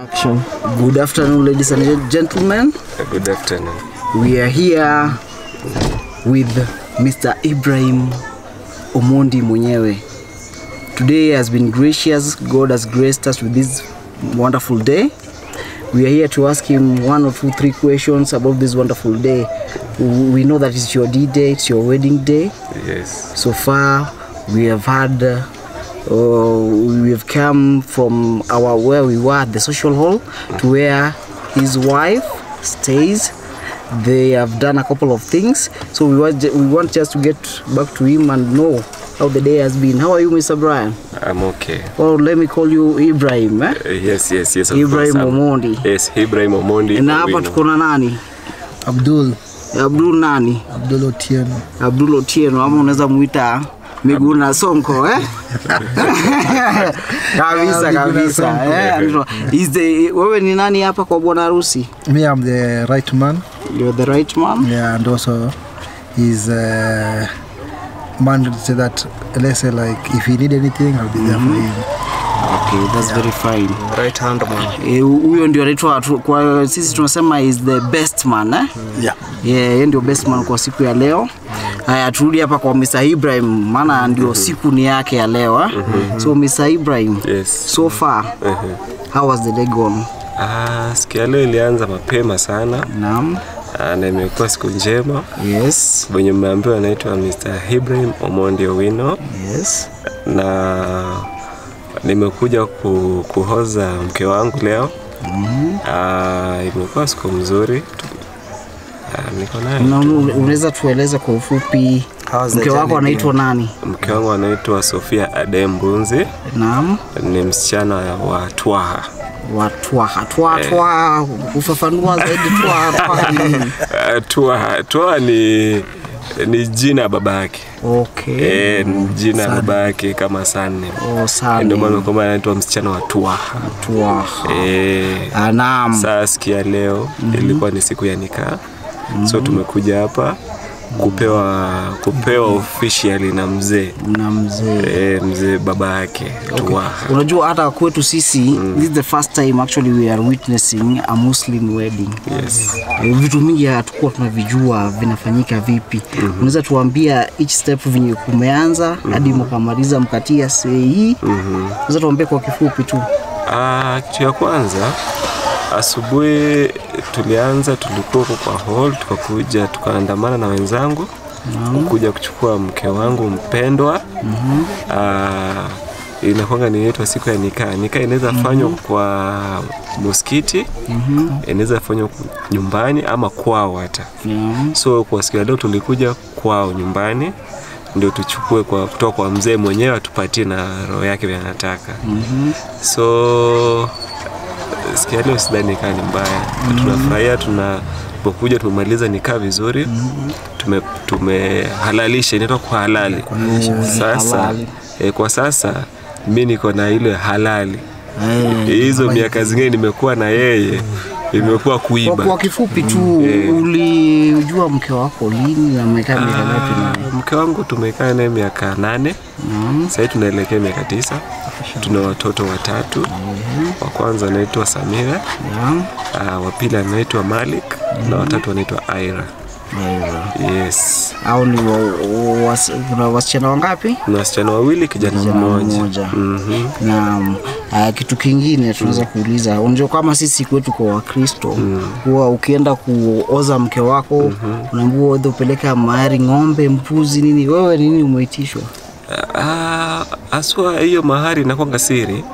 Action. Good afternoon, ladies and gentlemen. Good afternoon. We are here with Mr. Ibrahim Omondi mwenyewe. Today has been gracious. God has graced us with this wonderful day. We are here to ask him 1 or 2, 3 questions about this wonderful day. We know that it's your D-Day, it's your wedding day. Yes. So far, we have had, we have come from our where we were at the social hall to where his wife stays. They have done a couple of things, so we want just to get back to him and know how the day has been. How are you, Mr. Brian? I'm okay. Well, let me call you Ibrahim, eh? Yes, yes, yes. Ibrahim Omondi. Yes, Ibrahim Omondi. Na hapa tuko na nani? Abdul. Abdul nani? Abdul Otieno. Abdul Otieno, ama unaweza muita Miguna Sonko, eh? Kabisa, kabisa. Eh, is the wewe ni nani hapa kwa bwana harusi? Me, I'm the right man. You're the right man? Yeah, and also he's man to say that, let's say like if he need anything, I'll be there for him. Okay, that's very fine. Right hand man. Huyo ndio anaitwa, kwa sisi tunasema is the best man, eh? Yeah. Yeah, yeye ndio best man kwa siku ya leo. Haya, turudi hapa kwa Mr. Ibrahim, maana ndio siku ni yake ya leo, eh? So Mr. Ibrahim, yes. So far, how was the day gone? Siku ya leo ilianza mapema sana. Naam. Na imekuwa siku njema. Yes. Mwenye mmeambiwa anaitwa Mr. Ibrahim Omondi Owino. Yes. Na nimekuja kuhoza mke wangu leo. Imekuwa siku mzuri. Niko naye. Na unaweza tueleza kwa ufupi mke wako anaitwa nani? Mke wangu anaitwa Sofia Adembunzi. Naam. Ni msichana wa Twaha. Wa Twaha. Twaha, ufafanua zaidi Twaha. Twaha. Twaha ni jina baba yake. Okay. Jina baba yake kama surname. Oh, surname. Ndio maana kama anaitwa msichana wa Twaha. Twaha. Naam. Sasa siku ya leo ilikuwa ni siku ya nikaa. So tumekuja hapa kupewa officially na mzee. Na mzee. Mzee baba yake. Okay. Unajua hata kwetu sisi, this is the first time actually we are witnessing a Muslim wedding. Yes. Vitu mingi hatukuwa tunavijua vinafanyika vipi. Unaweza tuambia each step venye kumeanza hadi mkamaliza mkatia sahihi? Unaweza tuambia kwa kifupi tu. Kitu ya kwanza, asubuhi tulianza, tulikuwa kwa hall, tukakuja tukaandamana na wenzangu kuja kuchukua mke wangu mpendwa. Inakuwa ni yetu siku ya nikaa. Nikaa inaweza fanywa kwa msikiti, inaweza fanywa nyumbani ama kwao hata. So kwa siku ya leo tulikuja kwao nyumbani ndio tuchukue kwa kutoka kwa mzee mwenyewe atupatie na roho yake vile anataka. So siku ya leo sidhani nikaa ni mbaya. Tunafurahia, tunapokuja tumemaliza nikaa vizuri. Tumehalalisha, inaitwa kuhalali. Sasa kwa sasa mimi niko na ile halali. Hizo miaka zingine nimekuwa na yeye imekuwa kuiba. Kwa kifupi tu, ulijua mke wako lini na mmekaa miaka ngapi naye? Mke wangu tumekaa naye miaka 8. Sasa tunaelekea miaka 9. Tuna watoto watatu. Wa kwanza anaitwa Samira. Wa pili anaitwa Malik na watatu anaitwa Aira. Yes. Au ni wasichana wangapi? Ni wasichana wawili, kijana mmoja. Na kitu kingine tunaweza kuuliza, unajua kama sisi kwetu kwa Wakristo, huwa ukienda kuoza mke wako, unaambiwa wewe upeleka mahari ng'ombe, mbuzi, nini. Wewe nini umeitishwa? Aswa hiyo mahari inakuwa siri.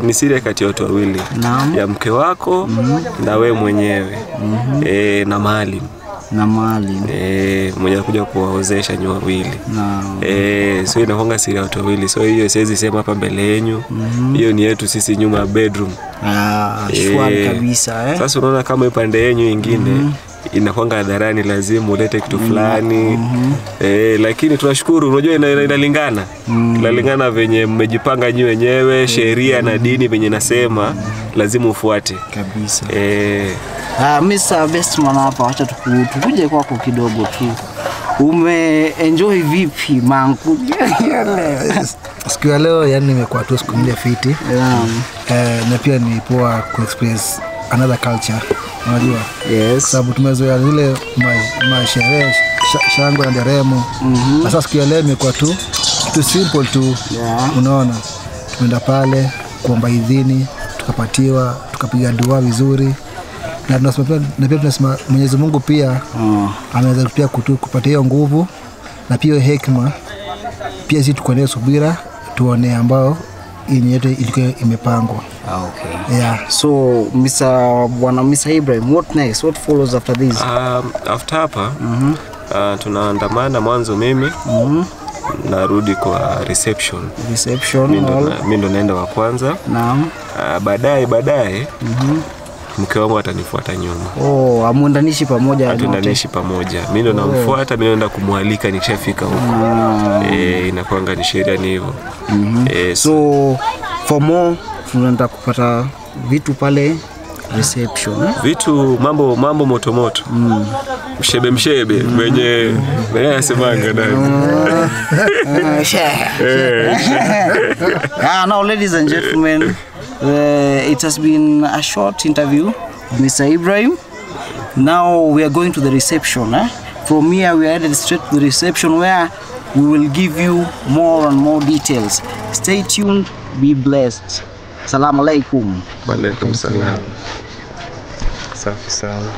Ni siri kati ya watu wawili. Ya mke wako na wewe mwenyewe. Na mali. Na mali. Mwenye anakuja kuwaozesha nyoa wawili. So inakuwa siri ya watu wawili. So hiyo siwezi sema hapa mbele yenu. Hiyo ni yetu sisi nyuma ya bedroom. Shwari kabisa, eh. Sasa unaona kama upande yenu nyingine inakuwa hadharani, lazima ulete kitu fulani. Lakini tunashukuru, unajua inalingana. Inalingana venye mmejipanga nyinyi wenyewe, sheria na dini venye nasema lazima ufuate. Kabisa. Mr. Bestman hapa, acha tukuje kwako kidogo tu. Ume enjoy vipi mangu? Siku ya leo yani nimekuwa tu siku ile fiti. Na pia ni poa ku experience another culture. Unajua? Yes. Sababu tumezoea zile masherehe, shangwe na nderemo. Sasa siku ya leo imekuwa tu kitu simple tu. Unaona? Tumeenda pale kuomba idhini, tukapatiwa, tukapiga dua vizuri. Na tunasema pia, na pia tunasema Mwenyezi Mungu pia ameweza pia kutupatia hiyo nguvu na pia hiyo hekima. Pia sisi tuko nayo subira tuone ambao yenye yote ilikuwa imepangwa. Okay. Yeah. So Mr. Bwana Mr. Ibrahim, what next? What follows after this? After hapa tunaandamana mwanzo mimi narudi kwa reception. Reception Mimi ndo naenda wa kwanza. Naam. Baadaye mke wangu atanifuata nyuma. Oh, amuendanishi pamoja. Atuendanishi pamoja. Mimi ndo namfuata, mimi naenda kumwalika nikishafika huko. Inakuanga ni sheria ni hivyo. So for more tunaenda kupata vitu pale reception. Vitu mambo moto moto. Mshebe mshebe mwenye anasemanga ndani. Now ladies and gentlemen, it has been a short interview with Mr. Ibrahim. Now we are going to the reception. From here we are headed straight to the reception where we will give you more and more details. Stay tuned, be blessed. Salaam alaikum. Wa alaikum salam. Safi sana.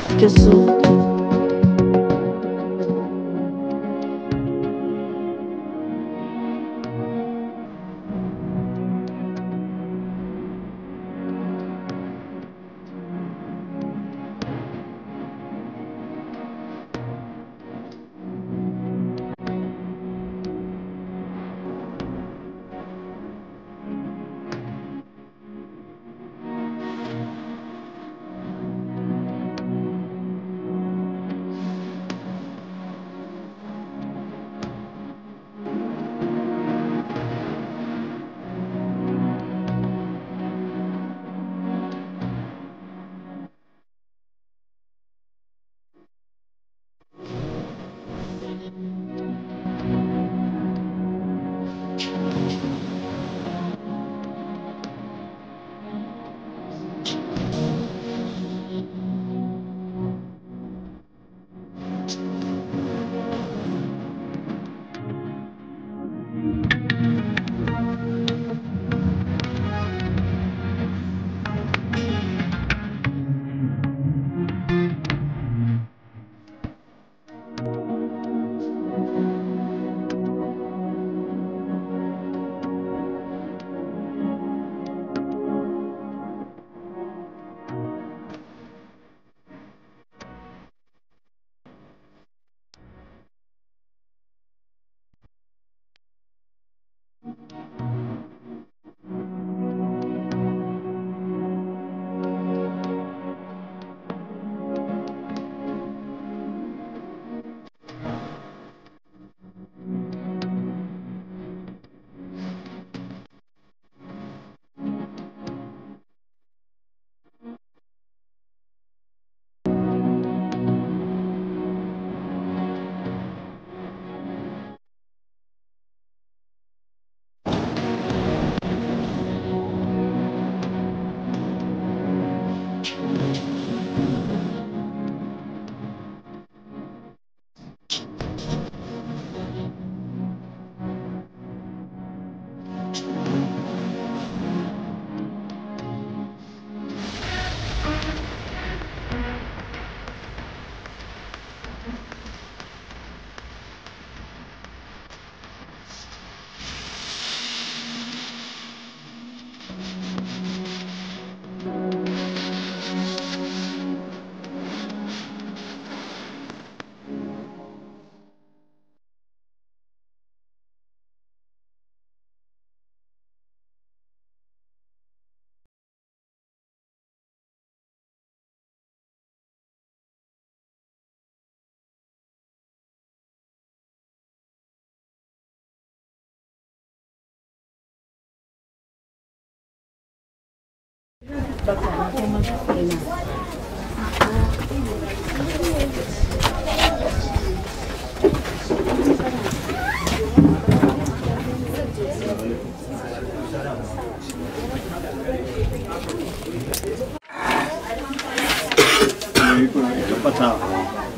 Sawa.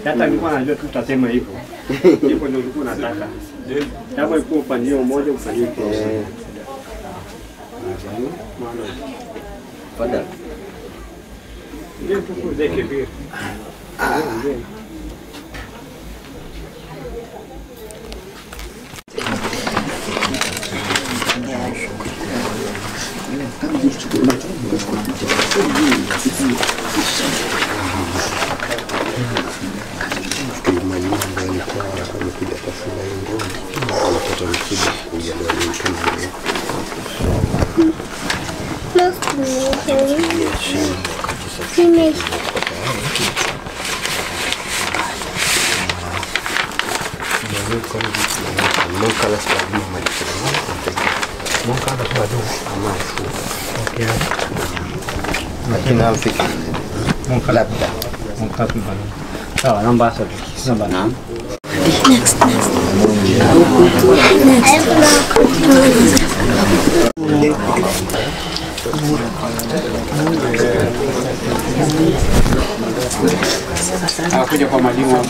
Hata nilikuwa najua tu utasema hivyo. Hivyo ndio nilikuwa nataka. Kama iko upande mmoja ufanyie kwa. Fadhali. Ndio tukuze kibir. Kuja kwa mwalimu hapo.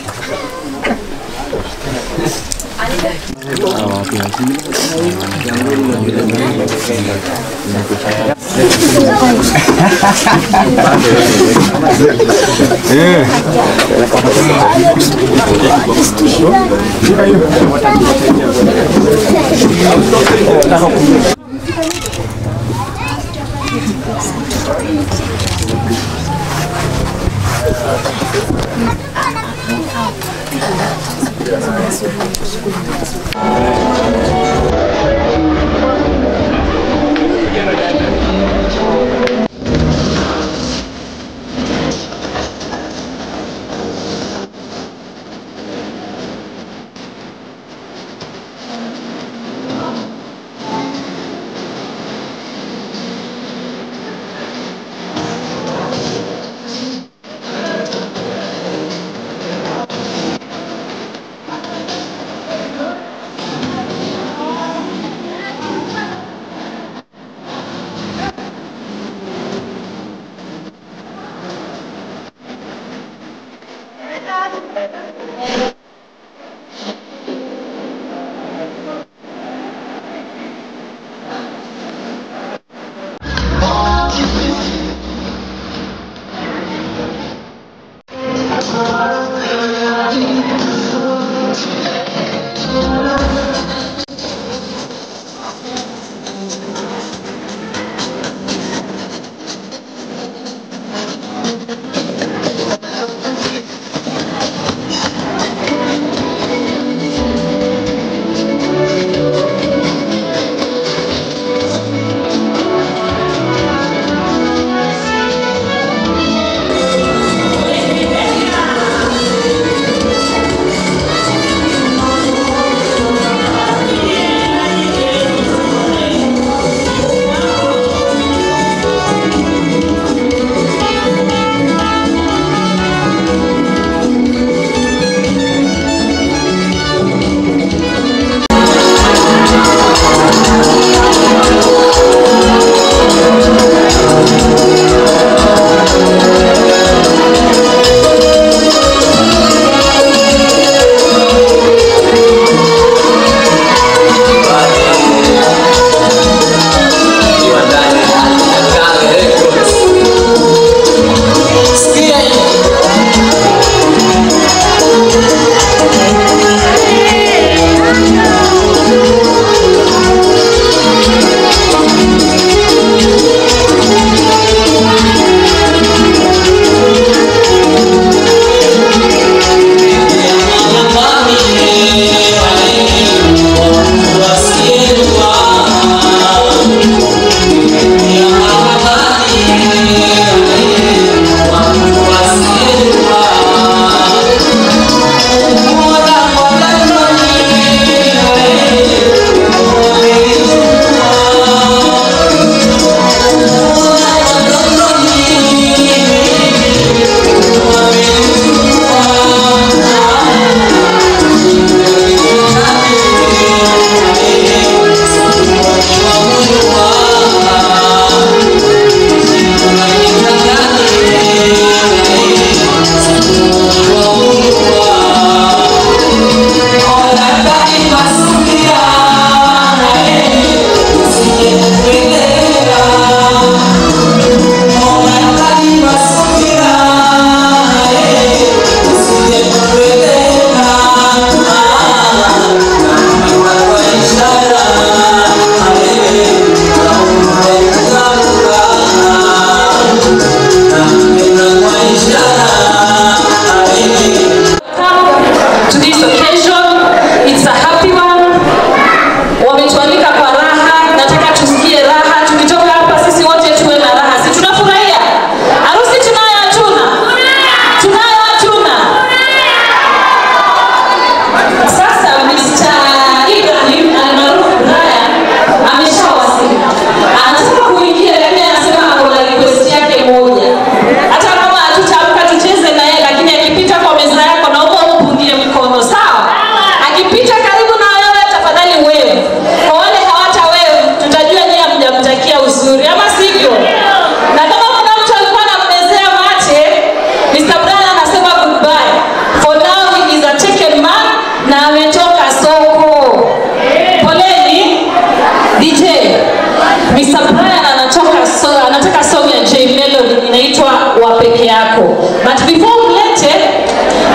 But before mlete,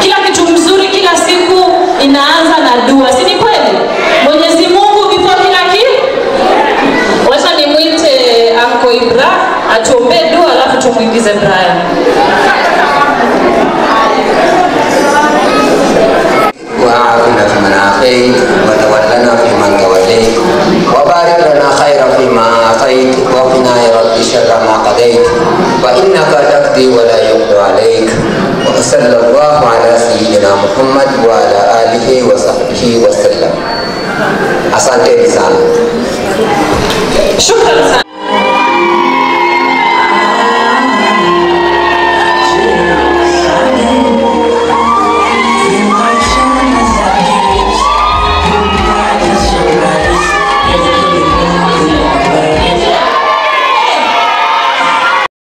kila kitu mzuri kila siku inaanza na dua, si ni kweli? Mwenyezi Mungu before kila kitu. Wacha nimwite Uncle Ibra atuombee dua alafu tumuingize Brian. وعافنا فيمن عافيت وتولنا فيمن توليت وبارك لنا خيرا فيما أعطيت وقنا يا رب شر ما قضيت فإنك تقضي ولا يقضى عليك. وصلى الله على سيدنا محمد وعلى آله وصحبه وسلم. Asanteni sana. Shukran sana.